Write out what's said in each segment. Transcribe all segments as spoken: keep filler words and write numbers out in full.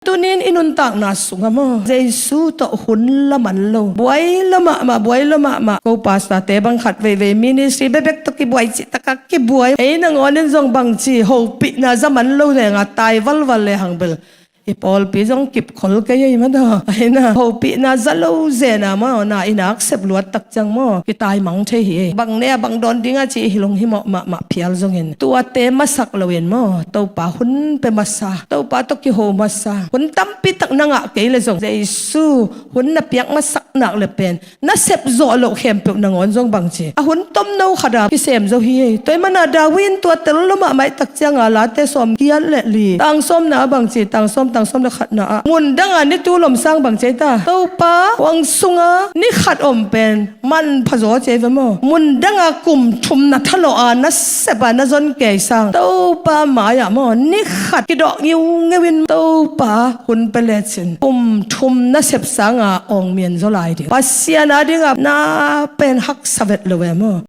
Tunin i nuntakna sungah maw, Jesu tawh hun la man lo, buai lo mahmah, buai lo mahmah. Ko pastor-te bang khat veivei ministry bekbek tawh kibuai, cih takah kibuai. Ei nangawn in zong bangci hopihna za man lo zenga tai valval le hang bel i pawlpi zong kipkhol kei ei mataw. Aina hopihna za lo zena maw, na i nak sep luat tak ciang maw, kitaimang thei hi ei. Bang ne-a bang dawn dinga ci i hilong hi mawh mahmah phial zongin, tuate masak loin maw, Topa hun pia masa, Topa tawh kiho masa. Hun tampi tak na ngah kei le zong Jesu hun na piak masak nak le pen na sep zawh loh khempeuh nangawn zong bangci a hun tomno khata kisem zo hi ei. Tua ahih mana David in tua tel lo mahmah i tak cianga Late sawm giat le li, tang sawmna ah bangci, tang sawm, tang sawm le khatna ah, mun danga ni tul om sang bangci ei ta, Topa huang sunga ni khat om pen manpha zaw ci ei ve maw. Mun danga kum thum na thalawh a, na sep a, na zon kei sang Topa mai-ah maw, ni khat kidawh ngiungeu in Topa hun pia lecin kum thum na sep sanga awngmian zaw lai ding. Pasian a dinga na pen haksa vet lo e maw.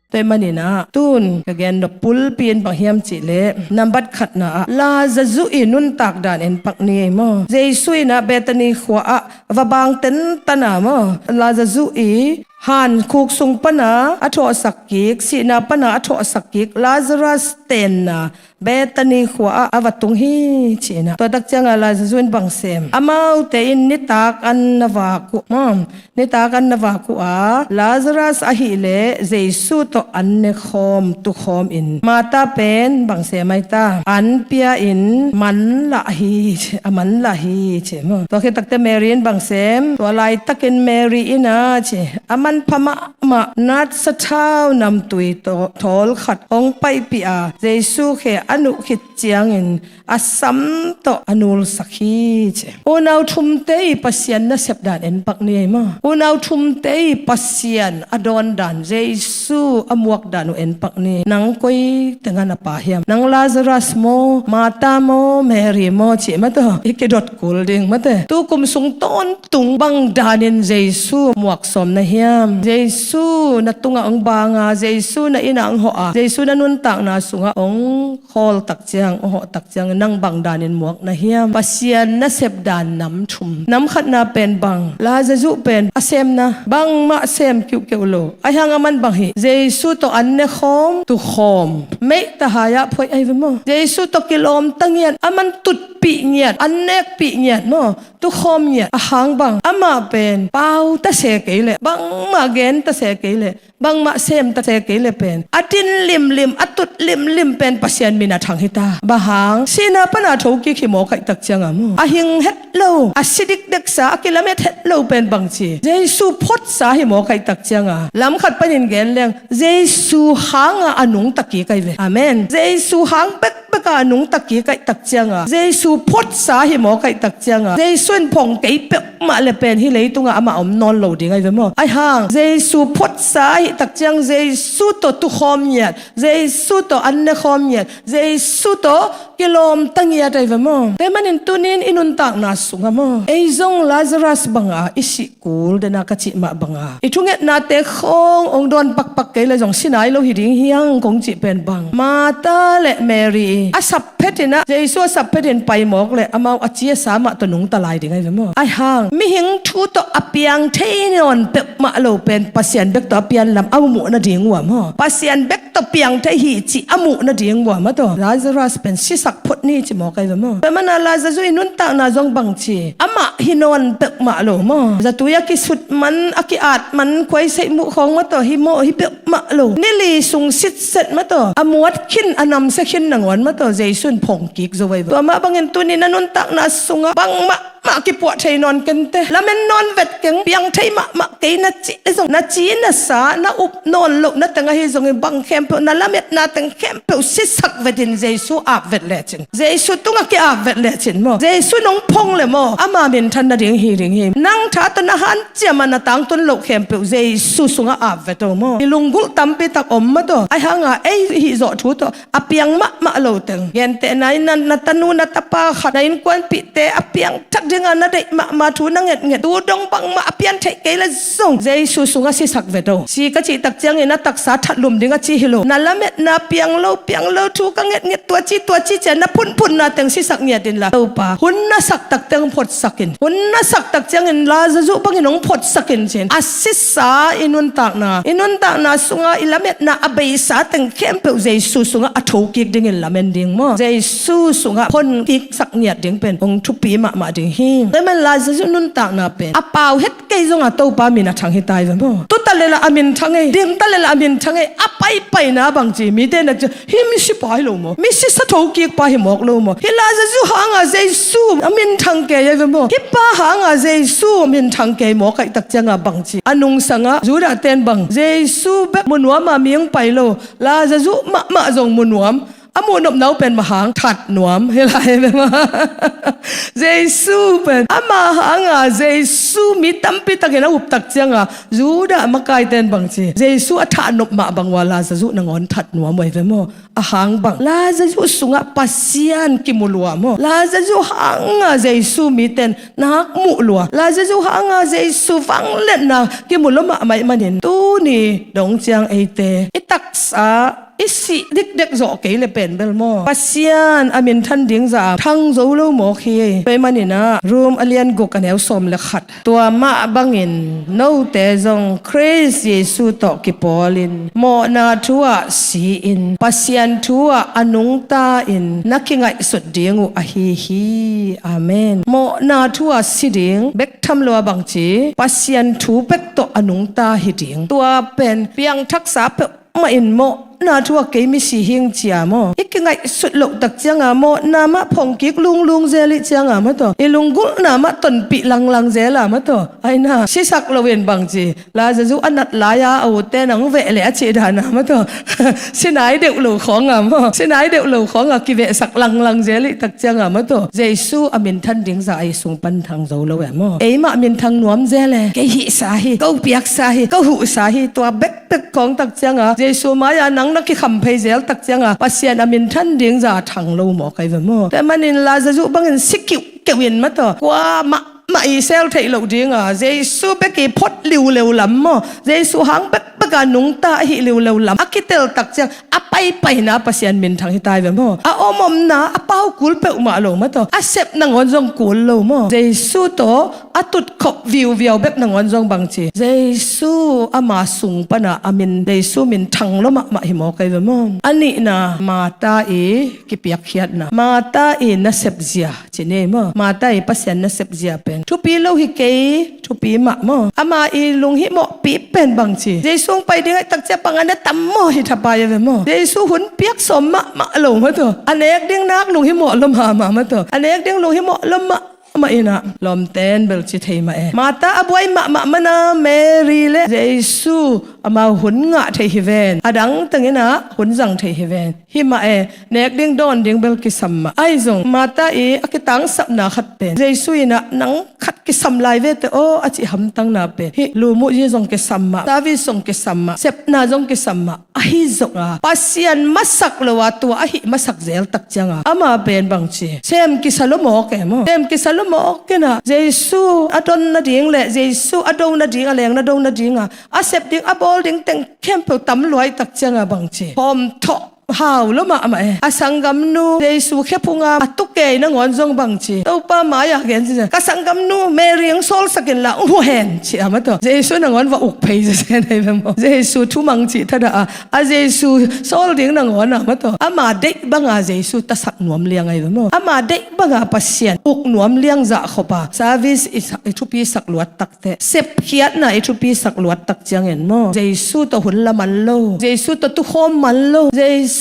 Tua ahih manin ah tun ka gen nop bulpi in bang hiam cihleh, nambat khatna ah Lazarus i nuntak dan en pak ni ei maw. Jesu in ah Bethany khua ah va bang tentan a maw, Lazarus i hankhuk sung pana a thawhsak kik, sihna pana a thawhsak kik Lazarus tenna Bethany khua ah a va tung hi, ci-in ah. Tua tak cianga Lazarus in bang sem? Amaute in nitak an na vak uh maw, nitak an na vak uh a, Lazarus ahih leh Jesu tawh an nekhawm tukhawm in, Martha pen bang sem ai ta, an pia in man lah hi, ci, a man lah hi, ci maw. Tua khit takteh Mary in bang sem? Tua laitakin Mary in ah, ci, a manpha mahmah natsa thau namtui thaw-, thawl khat hong paipih a, Jesu khe a nuh khit ciangin a sam tawh a nulsak hi, ci. Unau thumte i Pasian nasep dan en pak ni ei maw. Unau thumte i Pasian a dawn dan, Jesu a muak dan uh en pak ni. Nang koi tenga na pa hiam? Nang Lazarus maw, Martha maw, Mary maw, cih mataw i kidot kul ding mate. Tu kum sung tawntung bang danin Jesu muak sawm na hiam? Jesu na tungah hong bang a, Jesu na innah hong hawh a, Jesu na nuntakna sungah hong khawl tak ciang, hong hawh tak ciang nang bang danin muak na hiam? Pasian nasep dan nam thum. Nam khatna pen bang? Lazarus pen a semna bangmah sem kiuhkeuh lo. Ahi hang aman bang hi? Jesu tawh an nekhawm tukhawm, meita hai-ah phoih ahi ve maw. Jesu tawh kilawm ta ngiat, aman tutpih ngiat, an nekpih ngiat maw, tukhawm ngiat. A hang bang? Amah pen pau ta se kei leh, bangmah gen ta se kei leh, bangmah sem ta se kei leh pen a din limlim, a tut limlim pen Pasian min a thang hi ta. Bang hang? Sihna pana thokik hi mawk ahih tak cianga maw, a hing het lo, a si dikdeksa, a kilamet het lo pen bangci? Jesu photsa hi mawk ahih tak cianga, lam khat panin gen leng Jesu hanga a nungta kik ahi ve. Amen. Jesu hang bekbeka a nungta kik ahih tak cianga, Jesu photsa hi mawk ahih tak cianga, Jesu in phong kei peuhmah le pen hih leitungah amah om nawn lo ding ahi ve maw. Ahi hang Jesu photsa ahih tak ciang Jesu tawh tukhawm ngiat, Jesu tawh an nekhawm ngiat, Jesu tawh kilawm ta ngiat ahi ve maw. Tua ahih manin tunin i nuntakna sungah maw, ei zong Lazarus banga i sih kul dena ka cih mah banga i thungetnate khawng hong dawn pakpak kei leh zong si nai lo hi ding hi hang kong cih pen bang? Martha le Mary a sap phetin ah, Jesu a sap phetin pai mawk leh amau a ci a sa mah tawh nungta lai ding ahi ve maw. Ahi hang mihing thu tawh a piang thei nawn peuhmah lo pen Pasian bek tawh a pian lam a muh nading uh a maw, Pasian bek tawh piang thei hi cih a muh nading uh a maw, tua Lazarus pen sisak phot ni ci mawk ahi ve maw. Tua ahih mana Lazarus i nuntakna zong bangci, amah hi nawn peuhmah lo maw, zatui a kisut man, a ki-at man, khuaiseih muh khawng mataw hi maw, hi peuhmah lo. Ni li sung sitset mataw, a muat khin, a namsia khin nangawn mataw Jesu in phong kik zo ahi ve. Tua mah bangin tuni na nuntakna sungah bangmah mah kipuah thei nawn kei inteh. Lamen nawn vet keng, piang thei mahmah kei na cih le zong, na ci na sa, na up nawn loh na teng ahi zongin bang khempeuh, na lametna teng khempeuh sisak vetin Jesu ap vet lecin, Jesu tungah ki-ap vet lecin maw, Jesu nong phong le maw, ama minthan nading hi ding hi. Nang tha tawh na hanciam a na tangtun loh khempeuh Jesu sungah ap vet o maw. I lunggulh tampi tak om mataw. Ahi hanga ei hih zawh thu tawh a piang mahmah lo teng, gentehna in na, na tanu na tapa khat, na innkuanpihte a piangthak dingah na deih mahmah thu na ngetnget, tu dong bangmah a pian theih kei le zong Jesu sungah sisak vet o. Si ka cih tak ciangin a taksa thatlum ding a ci hi lo. Na lametna piang lo, piang lo, thu ka ngetnget, tua ci, tua ci cian na phunphunna teng sisak ngiat inla, Topa, hun na sak tak teng photsak in. Hun na sak tak ciangin Lazazu bangin hong photsak in ci-in a sisa i nuntakna, i nuntakna sungah i lametna a beisa teng khempeuh Jesu sungah a thokik dingin lamen ding maw? Jesu sungah phonkiksak ngiat ding pen hong thupi mahmah ding hi. Tua ahih manin Lazazu nuntakna pen a pau het kei zongah Topa min a thang hi ta hi ve maw? Tu ta lel a a min thang ei, ding ta lel a a min thang ei, a paipaina bang ci, mite na ci, hih misi pa hi lo maw? Misi sa thokik pa hi mawk lo maw? Hih Lazazu hanga Jesu a min thang kei a hi ve maw? Hih pa hanga Jesu a min thang kei mawk ahih tak cianga bang ci, a nungsangah Judah ten bang, Jesu bek mu nuama mi hong pai lo, Lazazu mahmah zong mu nuam, a muhnopna uh pen mah hang that nuam hi lai ve maw? Jesu pen ama hanga Jesu mi tampi takin a up tak cianga Judah makai ten bang ci, Jesu a thatnop mah bang ua Lazazu nangawn that nuam uh hi ve maw? A hang bang, Lazazu sungah Pasian kimu lua maw? Lazazu hanga Jesu miten nak muh lua, Lazazu hanga Jesu vangliatna kimu lua mahmah ahih manin tuni dong ciang eite i taksa i sih dikdek zawh kei le pen bel maw, Pasian a minthan ding zah thang zo lo mawk hi. Tua ahih maninah Rom a lian guk a neu sawm le khat, tua mah bangin note zong Khrist Jesu tawh kipawlin mawhna thu-ah si-in Pasian thu-ah a nungta-in na kingaihsut ding uh ahi hi. Amen. Mawhna thu-ah si ding bek tham lo a bang ci, Pasian thu bek tawh a nungta hi ding. Tua pen piangthaksa peuh mah in mawhna thu-ah kei misi hing cia maw, i kingaihsut loh tak cianga mawhna mah phongkik lunglung zel ih cianga maw taw, i lunggulhna mah tonpih langlang zel a maw taw, aina sisak loin bang ci, Lazazu a nat lai-a a ute nang veh leh a cih dana maw taw, sinai deuh lo khawnga maw, sinai deuh lo khawnga kivehsak langlang zel ih tak cianga maw taw, Jesu a minthan ding zah ei sung pan thang zo lo e maw? Eimah minthang nuam zel e, kei hihsa hi, ko piaksa hi, ko huhsa hi, tua bek pek khawng tak cianga Jesu mai-a nang na kikham phei zel tak cianga Pasian a minthan ding zah thang lo mawk ahi ve maw? Tua ahih manin Lazazu bangin si kiuhkeuh in maw taw, kua mahmah i sel theih loh dinga Jesu bek i phot liuleu lam maw, Jesu hang bekbeka nungta ahi liuleu lam a kitel tak ciang a paipaina Pasian minthang hi ta hi ve maw? A omomna a pau kul peuhmah lo maw taw, a sep nangawn zong kul lo maw? Jesu tawh a tutkhop viuviau bek nangawn zong bang ci, Jesu ama sung pana a min, Jesu minthang lua mahmah hi mawk ahi ve maw? A nihna, Martha i kipiakkhiatna, Martha i nasep zia ci ni maw? Martha i Pasian nasep zia pen thupi lo hi kei, thupi mah maw? Ama i lunghimawhpih pen bang ci, Jesu hong pai ding ahih tak ciang bang a ne tam maw hi thapai ahi ve maw? Jesu hun piak sawm mahmah lo maw taw, a nek ding nak lunghimawh lua mahmah maw taw, a nek ding lunghimawh lua mah mah inah lawmten bel ci thei mah e. Martha a buai mahmah mana Mary le Jesu amau hun ngah thei hi ven, a dang tenginah hun zang thei hi ven. Hi mah e, nek ding dawn ding bel kisam mah. Ahi zong Martha i a kitangsapna khat pen Jesu inah nang khat kisam lai vete aw a cih hamtangna pen hih lumuh zi zong kisam mah, service zong kisam mah, sepna zong kisam mah. Ahi zonga Pasian masak lo a tua ahi masak zel tak cianga ama pen bang ci, sem kisa lua mawk e maw? Sem kisa lua mawk inah Jesu a don nading le Jesu a do nading, a leng na do nadinga a sep ding a bawl ding teng khempeuh tam luai tak cianga bang ci, hawmthawh hau lua mahmah e. A sanggamnu Jesu khephunga a tukei nangawn zong bang ci, Topa mai-ah gen ci, ka sanggamnu Mary hong sawlsak inla hong huh hen ci a maw taw, Jesu nangawn va uk phei zesen ahi ve maw? Jesu thumang cih thadah a a Jesu sawl ding nangawn a maw taw, ama deih banga Jesu tasak nuam liang ahi ve maw? Ama deih banga Pasian uk nuam liang zah khopa service i sak, i thupi sak luat tak teh, sepkhiatna i thupi sak luat tak ciangin maw, Jesu tawh hun la man lo, Jesu tawh tukhawm man lo, Jesu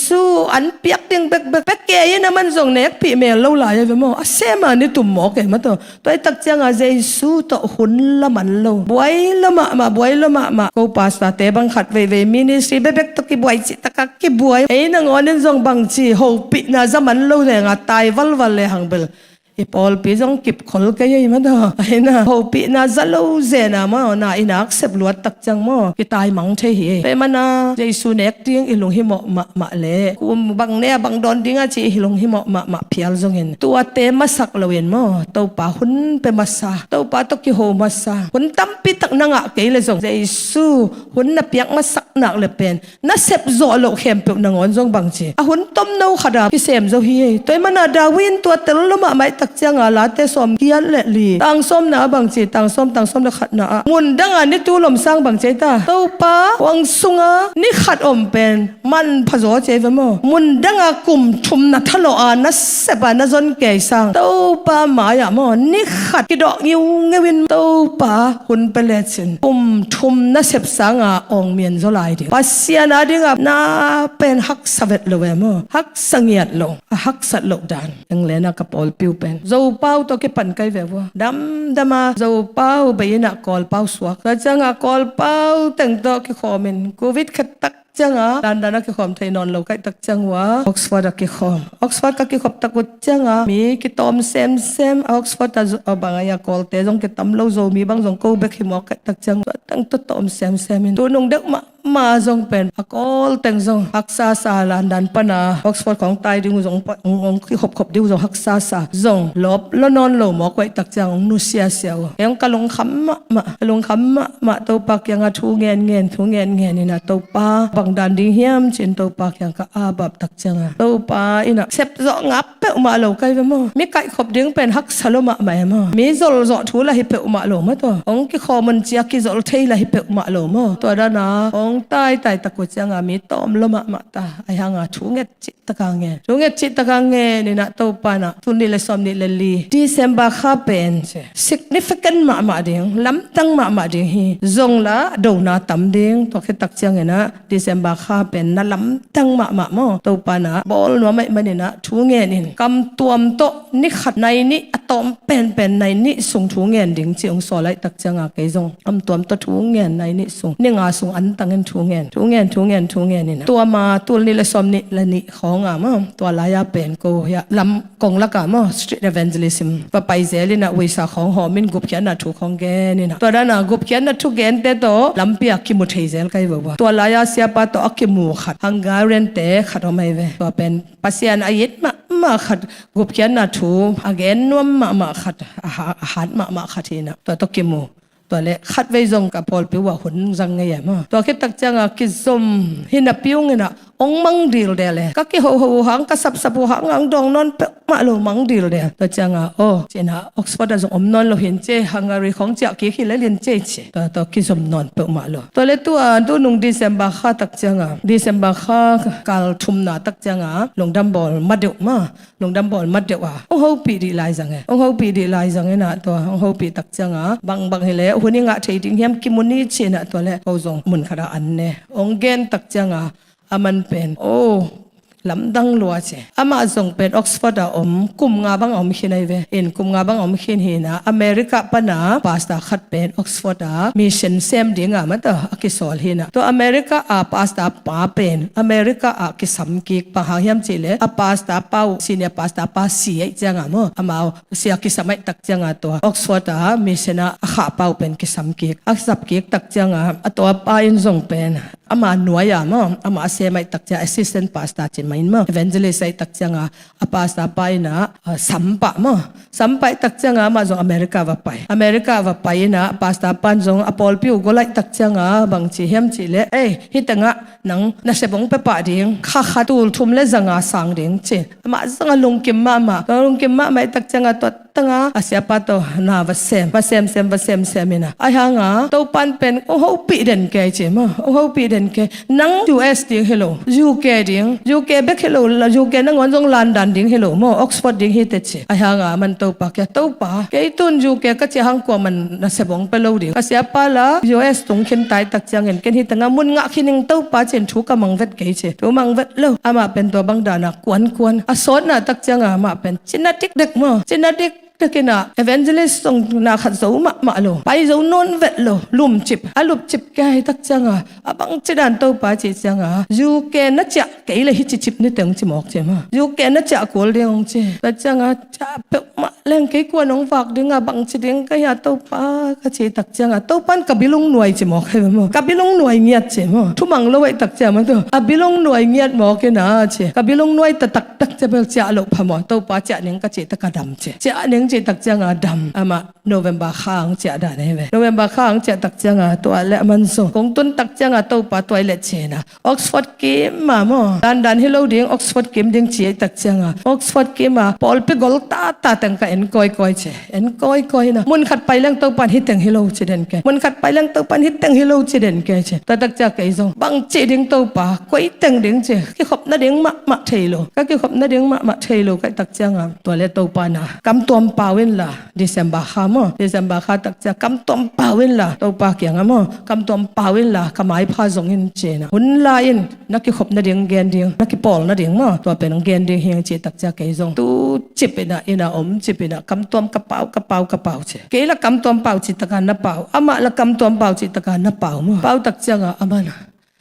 an piak ding bekbek pek kei in a man zong nekpih mel lo lai ahi ve maw? A sema ni tum mawk e maw taw. Tua ahih tak cianga Jesu tawh hun la man lo, buai lua mahmah, buai lua mahmah. Ko pastor-te bang khat veivei ministry bekbek tawh kibuai cih taka kibuai. Ei nangawn in zong bang ci, hopihna za man lo lenga tai valval le hang bel I pawlpi zong kipkhol kei ei mah tawh. Ahi na, hopihna za lo zena maw, na i nak sep luat tak ciang maw, kitaimang thei hi ei. Tua mana Jesu nek ding i lunghimawh mahmah le, kum bang ne a bang dawn ding a ci i lunghimawh mahmah phial zongin, tuate masak loin maw, Topa hun pia masa, Topa tawh kiho masa, hun tampi tak na ngah kei le zong Jesu hun na piak masak nak le pen na sep zawh loh khempeuh nangawn zong bang ci, a hun tomno khata kisem zo hi ei. Tua mana David in tua tel lo mahmah i tak cianga Late sawm giat le li, tang sawmna a bang ci, tang sawm, tang sawm le khatna ah, mun danga ni tul om sang bang ci ei ta, Topa huang sunga ni khat om pen manpha zaw ci ei ve maw. Mun danga kum thum na thalawh a na sep a na zon kei sang Topa mai-ah maw, ni khat kidawh ngiungeu in Topa hun pia lecin kum thum na sep sanga awngmian zaw lai ding. Pasian a dinga na pen haksa vet lo e maw. Haksa ngiat lo, a haksat loh dan. England a ka pawlpi uh pen Zopau tawh kipan kai ve vua. Damdama Zopau bei inah Kawlpau suak. Tua cianga Kawlpau teng tawh kikhawmin Covid khat tak cianga dandan a kikhawm thei nawn lo kaih tak ciang ua Oxford a kikhawm. Oxford ka kikhop tak uh cianga mi kitawm semsem, a Oxford a zu-, a bang a ia Kawlte zong kitam lo, Zomi bang zong ko bek hi mawk kaih tak ciang ua teng tawh tawm semsem in. Tunung deuh mahmah zong pen a Kawlteng zong haksa sa, dandan pana Oxford khawng tai ding uh zong pa, ong, ong kikhopkhop ding uh zong haksa sa, zong lawp lo nawn lo mawk kaih tak ciang ong nusiasia uh. Eng ka lungkham mah mah, a lungkham mahmah Topa kianga thu ngenngen, thu ngenngen inah Topa bang dan ding hiam cin Topa kiang ka abap tak cianga Topa inah sep zawh ngap peuhmah lo kai ve maw. Mi kaihkhop ding pen haksa lo mahmah e maw. Mi zolzawh thu lah hi peuhmah lo maw tawh. Ong kikhawm un cia kizol thei lah hi peuhmah lo maw. Tua dana ong taitai tak uh cianga mi tawm lo mahmah ta. Ahi hanga thu nget cih taka ngen. Thu nget cih taka ngen inah Topa inah tul nih le sawm nih le li December kha pen ci significant mahmah ding, lamdang mahmah ding hi. Zong lah dona tam ding, tua khit tak ciang inah December kha pen na lamdang mahmah maw. Topa inah bawl nuam ahih man inah thu ngen in. Kam tuam tawh ni khat nai nih a tawm penpen nai nih sung thu ngen ding ci ong sawl ahih tak cianga kei zong kam tuam tawh thu ngen nai nih sung, ni nga sung antangin thu ngen, thu ngen, thu ngen, thu ngen inah. Tua ma tul nih le sawm nih le nih khawnga maw, tua lai-a pen ko hiah lam kong laka maw, street evangelism va pai zel inah, uisa khawng hawmin gupkhiatna thu khawng gen inah. Tua dana gupkhiatna thu gente tawh lampi a kimu thei zel kai vava. Tua lai-a siapa tawh a kimu khat, Hungarian te khat om ahi ve. Tua pen Pasian a it mahmah khat, gupkhiatna thu a gen nuam mahmah khat, a ha-, a hat mahmah khat hi inah. Tua tawh kimu. Tua le khatvei zong ka pawlpi uh ah hun zang ngei e maw. Tua khit tak cianga kizom hi napi ung inah ong mang dildel e. Ka kihoho uh hang, ka sapsap uh hang, ang dawng nawn peuhmah lo mang dildel. Tua cianga aw ci inah Oxford ah zong om nawn lo hin ci, Hungary khawng ciah kik hi lel in ci ci. Tua, tua kizom nawn peuhmah lo. Tua le tua tunung December kha tak cianga, December kha kal thumna tak cianga lungdam bawl ma deuh maw. Lungdam bawl ma deuh a ong hopih dih lai zang e. Ong hopih dih lai zang inah tua ong hopih tak cianga bang bang hi le hun i ngah thei ding hiam, kimu ni ci inah tua le ko zong mun khat a an ne. Ong gen tak cianga aman pen aw lamdang lua ci. Amah zong pen Oxford a om kum nga bang a om khin ahi ve. In kum nga bang a om khin hi inah America pana pastor khat pen Oxford a mission sem dinga mata a kisawl hi inah. Tua America a pastor pa pen America a kisam kik, bang hang hiam cih le a pastor pa uh, senior pastor pa si ahih cianga maw, amau si a kisam ahih tak cianga tua Oxford a mission a a khah pa uh pen kisam kik. A kisap kik tak cianga a tua pa in zong pen ama nuai-a maw, ama a sem ahih tak cianga assistant pastor ci mah in maw, evangelist ahih tak cianga a pastor pa inah, ah, sam pah maw. Sam pah ahih tak cianga amah zong America va pai. America va pai inah pastor pan zong a pawlpi uh gol ahih tak cianga bang ci hiam cih le, ei, hih tengah nang nasep ong pia pah ding, kha khat tul thum le zanga sang ding ci. Amah zong a lungkim mahmah. Tua lungkim mahmah ahih tak cianga tua tanga a siapa tawh na va sem, va semsem, va semsem inah. Ahi hanga Topan pen ong hopih den kei ci maw, ong hopih den kei. Nang U S ding hi lo, U K ding, U K bek hi lo, U K nangawn zong London ding hi lo maw, Oxford ding hi teh ci. Ahi hanga aman Topa kia, Topa, kei tun U K ka ciah hang kuaman nasep ong pia lo ding. Ka siapa la U S tung khin ta ahih tak ciangin ken hih tengah mun ngah khin ing Topa ci-in thu ka mang vet kei ci. Thu mang vet lo. Amah pen tua bang dana kuankuan. A sawtna tak cianga amah pen cina dikdek maw, cina dik dek inah evangelist zong na khat zo mahmah lo, pai zo nawn vet lo, lumcip, a lupcip kei ahih tak cianga a bangci dan Topa cih cianga U K na ciah kei le hih cicip ni teng ci mawk ci maw, U K na ciah kul ding ong ci. Tua cianga ciah peuhmah leng kei kua nong vak dinga bangci ding ka hia Topa ka cih tak cianga Topan ka bilung nuai ci mawk hei maw. Ka bilung nuai ngiat ci maw. Thumang lo aih tak cianga maw tu. A bilung nuai ngiat mawk ina ci. Ka bilung nuai ta taktak cia bel ciah loh pha maw. Topa ciah ning ka cih tak a dam ci. Ciah ning cih tak cianga dam. Amah November kha ang ciah dan ahi ve. November kha ang ciah tak cianga tua le a man zong kong tun tak cianga Topa tuai le cina. Oxford kim a maw. Dandan hi lo ding Oxford kim ding ci aih tak cianga Oxford kim a pawlpi gol tata teng ka en kawikawi ci. En kawikawi na. Mun khat pai leng Topan hi teng hi lo ci den kei. Mun khat pai leng Topan hi teng hi lo ci den kei ci. Tua tak cia kei zong bangci ding Topa koi teng ding ci. Kikhop nading mahmah thei lo. Ka kikhop nading mahmah thei lo kaih tak cianga tua le Topa na kam tuam pau in la. December kha maw. December kha tak cia kam tuam pau in la Topa kianga maw. Kam tuam pau in la ka maipha zong in cina. Hun la in na kikhop nading gen ding na kipawl nading maw. Tua pen gen ding hiang cih tak cia kei zong tu cip ina ina om cip ina kam tuam ka pau ka pau ka pau ci. Kei la kam tuam pau cih taka na pau. Amah la kam tuam pau cih taka na pau maw. Pau tak cianga amah na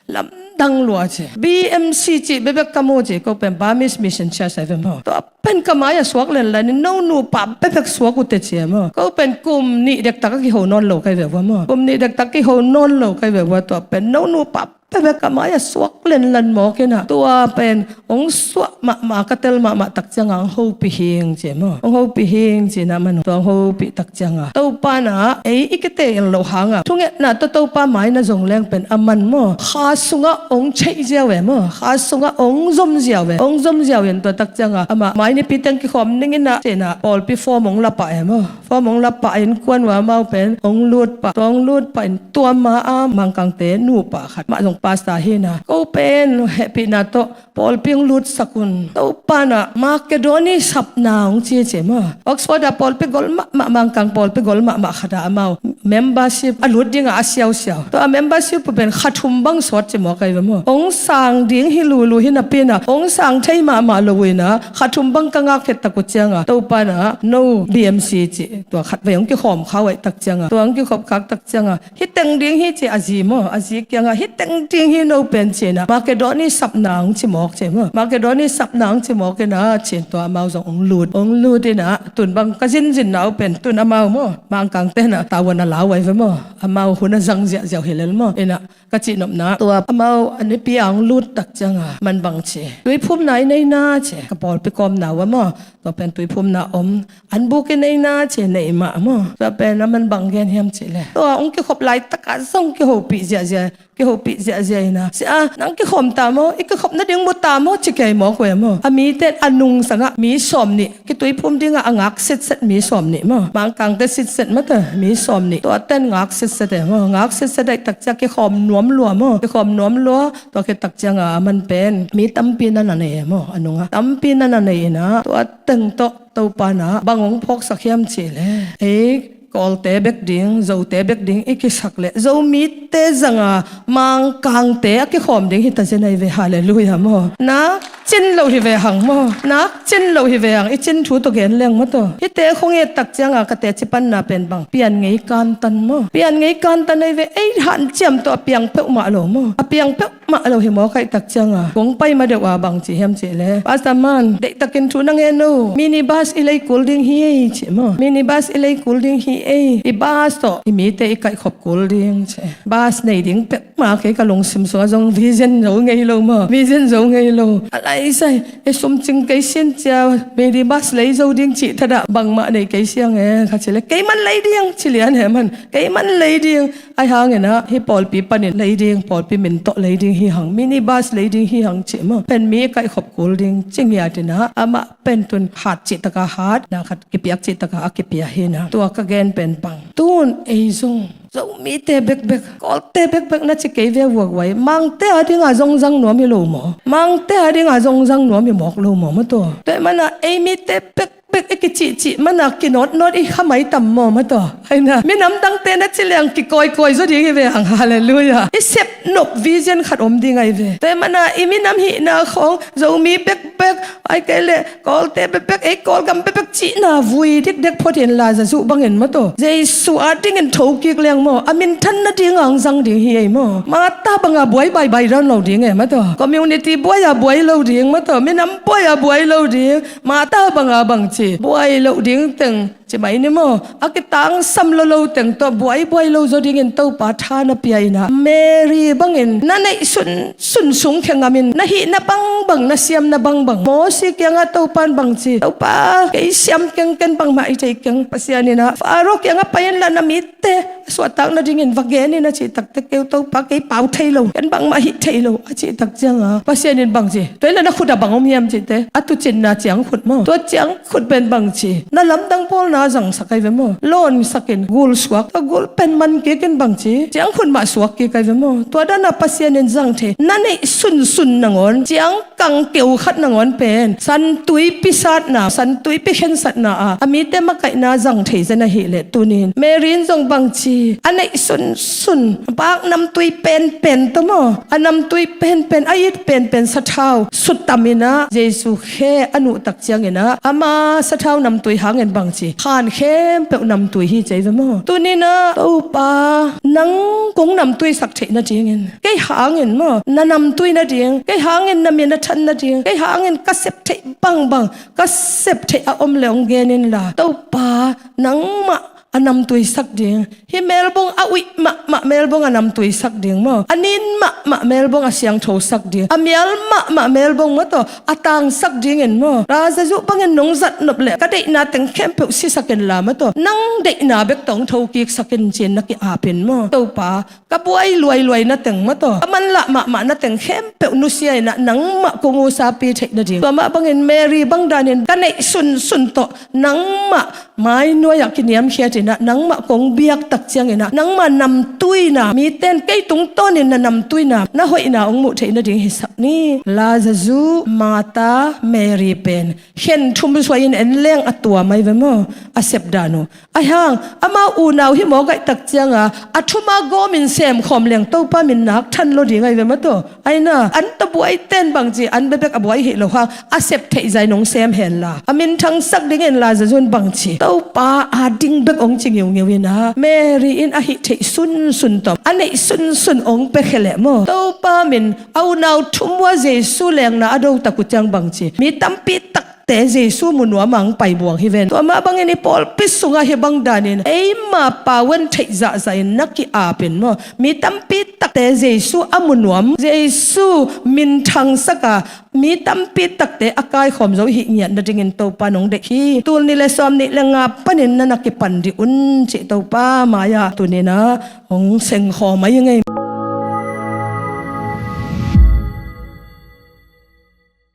lamdang lua ci. B M C cih bebek ka mu ci ko pen Burmese Mission Church ai ve maw. Tua pen ka mai a suak lenlan in no nupa bebek suak ute ci maw. Ko pen kum nih dektak a kiho nawn lo kai ve vua maw. Kum nih dektak kiho nawn lo kai ve vua tua pen no nupa bebek ka mai a suak lenlan mawk ina. Tua pen ong suah mahmah ka tel mahmah tak cianga ong hopi hing ci maw. Ong hopi hing cina man tua ong hopi tak cianga Topa na ei i kite in lo hanga thungetna tawh Topa mai na zong leng pen a man maw. Kha sunga ong cheih ziau e maw. Kha sunga ong zom ziau e. Ong zom ziau in tua tak cianga amah mai nipi teng kikhawm ning ina cina pawlpi form ong la pah e maw. Form ong la pah in kuan ua amau pen ong lut pah. Tua ong lut pah in tua ma a Mangkangte nupa khat mah zong pastor hina ko pen hehpihna tawh pawlpi ong lutsak un. Topa na Makedoni sapna ong ci ci maw. Oxford a pawlpi gol mahmah Mangkang pawlpi gol mahmah khat a amau membership a lut dinga a siausiau. Tua a membership pen kha thum bang sawt ci mawk ai ve maw. Ong sang ding hi lulu hi napi ina ong sang thei mahmah lo ina kha thum bang ka ngak het tak uh cianga Topa na no B M C ci. Tua khat vei ong kikhawm khau aih tak cianga tua ong kikhop khak tak cianga Hi teng ding hi ci a zi maw, a zi kiangah hi teng ding hi no pen cina Makedoni sapna ang ci mawk ci maw. Makedoni sapna ang ci mawk ina cin tua amau zong ong lut, ong lut ina tun bang ka zinzin nau pen tun amau maw. Mangkang tena tavuan a lau ai ve maw. Amau hun a zang ziahziau hi lel maw. Ina ka cihnopna tua amau a nipi ang lut tak cianga man bang ci. Tuiphumna i neina ci ka pawlpi kawmna uh a maw. Tua pen tuiphumna om an buk i neina ci nei mah maw. Tua pen a man bang gen hiam ci le. Tua ong kikhop laitaka zong kihopih ziahziah, kihopih ziahziah ina. Sia, nang kikhawm ta maw, i kikhop nading mu ta maw, ci kei mawk ve maw. A mite a nungsangah mi sawm nih kituiphum dingah a ngak setset mi sawm nih maw. Mangkangte setset mata mi sawm nih. Tua ten ngak setset e maw. Ngak setset aih tak cia kikhawm nuam lua maw. Kikhawm nuam lua, tua khit tak cianga a man pen mi tampi na na nei e maw. A nungah tampi na na nei ina. Tua teng tawh Topa na bang ong phawksak hiam ci le. Ei Kawlte bek ding, Zote bek ding i kisak le Zomite zanga Mangkangte a kikhawm ding hi ta zen ai ve. Halleluiah maw. Nak cin lo hi ve hang maw. Nak cin lo hi ve hang i cin thu tawh gen leng maw tawh. Hite khong et tak cianga ka teci panna pen bang pian ngei kantan maw. Pian ngei kantan ai ve ei hanciam tawh a piang peuhmah lo maw. A piang peuh mah lo hi mawk aih tak cianga kong pai ma deuh a bang ci hiam ci le. Pastor man, deihtakin thu na ngen o. Minibus i lei kul ding hi ei ci maw. Minibus i lei kul ding hi ei. I bus tawh i mite i kaihkhop kul ding ci. Bus nei ding pek ma kei ka lungsim sungah zong vision zo ngei lo maw. Vision zo ngei lo. A lai sai, e sum cing kei sin cia minibus lei zo ding cih thadah bangmah nei kei siang e. Kha ci le kei man lei ding ci lian he man. Kei man lei ding. Ai hangin ah hi pawlpi panin lei ding, pawlpi min tawh lei ding hi hang, minibus lei ding hi hang cih maw. Pen mi kaihkhop kul ding ci ngiat ina amah pen tun hat cih taka hat, na khat kipiak cih taka a kipia hi na. Tua ka gen pen bang tun ei zong Zomite bekbek, Kawlte bekbek na ci kei ve vuaguai. Mangte a dinga zong zang nuam hi lo maw. Mangte a dinga zong zang nuam hi mawk lo maw maw tua. Tua ih mana ei mite bek bek i kicihcih mana kinawtnawt i khamai tam maw maw tawh. Aina minam dangte na ci leng kikawikawi zaw ding hi ve hang. Halleluiah. I sepnop vision khat om ding ahi ve. Tua ih mana i minam hihna khawng Zomi bekbek ai kei leh Kawlte bekbek ei Kawlgam bekbek cihna vui dikdek phot in la zazuh bangin maw tawh. Jesu a dingin thokik leng maw a minthan nading ang zang ding hi ei maw. Mata banga buai baibai dawn lo ding e maw tawh. Community buai a buai lo ding maw tawh. Minam buai a buai lo ding. Mata banga bang ci. Buai loh ding teng ci mai ni maw, a kitangsam lolo teng tawh buaibuai lo zaw dingin Topa tha na pia in ah, Mary bangin na neih sunsun sung khe ngamin, na hihna bangbang, na siamna bangbang. Mosi kiangah Topa in bang ci, Topa, kei siam keng, ken bangmah i thei keng. Pasian in ah, Faro kiangah pai inla, na mite suahtak nadingin va gen in, a cih takteh, kei Topa, kei pau thei lo, ken bangmah hih thei lo, a cih tak ciangah Pasian in bang ci, tua inla na khut ah bang om hiam cih teh, a tuucinna ciangkhut maw, tua ciangkhut pen bang ci, na lamdang bawlna zangsak ai ve maw, lawnsak in gul suak, tua gul pen man kik in bang ci, ciangkhut mah suak kik ai ve maw, tua dan a Pasian in zang thei, na neih sunsun nangawn ciang kang keu khat nangawn pen santuipi satna, santuipi khensatna ah a mite makaihna zang thei zen ahih leh, tuni in Mary in zong bang ci, a neih sunsun, a pak namtui penpen tawh maw, a namtui penpen, a it penpen sathau suttam in ah Jesu khe a nuh tak ciangin ah, ama sathau namtui hangin bang ci, khan khempeuh namtui hi ci ai ve maw. Tuni in ah Topa, nang kong namtuisak theih nadingin, kei hangin maw, na namtui nading, kei hangin na min a than nading, kei hangin ka sep theih bangbang, ka sep theih a om leh hong gen inla, Topa, nangmah a namtuisak ding, hih melbong a uih mahmah melbong a namtuisak ding maw, a nin mahmah melbong a siangthosak ding, a mial mahmah melbong maw tawh a tangsak dingin maw, Lazarus bangin nong zat nop leh ka deihna teng khempeuh sisak inla maw tawh, nang deihna bek tawh hong thokiksak in ci-in na ki-ap in maw, Topa, ka buai luailuai na teng maw tawh, ka manlah mahmah na teng khempeuh nusia in ah nangmah kong usapi theih nading. Tua mah bangin Mary bang danin ka neih sunsun tawh nangmah mai nuai-ah kiniamkhiat in ah, nangmah kong biak tak ciangin ah, nangmah namtuina, mite in kei tungtawnin na namtuina, na hoihna hong muh theih nading hisak ni. Lazarus, Martha, Mary pen khen thum suai in en leng a tuam ai ve maw, a sep dan uh. Ahi hang, amau unau hih mawk ahih tak cianga, a thuma gawmin semkhawm leng Topa min nak than lo ding ai ve maw tawh. Ai na, an tawh buai ten bang ci, an bekbek a buai hi lo hang, a sep theih zah in hong sem henla, a minthangsak dingin Lazarus in bang ci, Topa a ding bek hong ci ngiungeu in ah, Mary in a hih theih sunsun tawh, a neih sunsun hong pia khia leh maw, Topa min, a unau thum uh a Jesu lengna a do tak uh ciang bang ci, mi tampi tak te Jesu mu nuam a hong pai buang hi ven. Tua mah bangin i pawlpi sungah hih bang danin eima pau en theih zahzah in na ki-ap in maw, mi tampi takte Jesu a mu nuam, Jesu minthangsak a, mi tampi takte a kaikhawm zo hih ngiat nadingin Topa nong deih hi. Tul nih le sawm nih le nga panin na na kipan dih un cih Topa mai-ah tuni-in ah hong sengkhawm mai ing ei.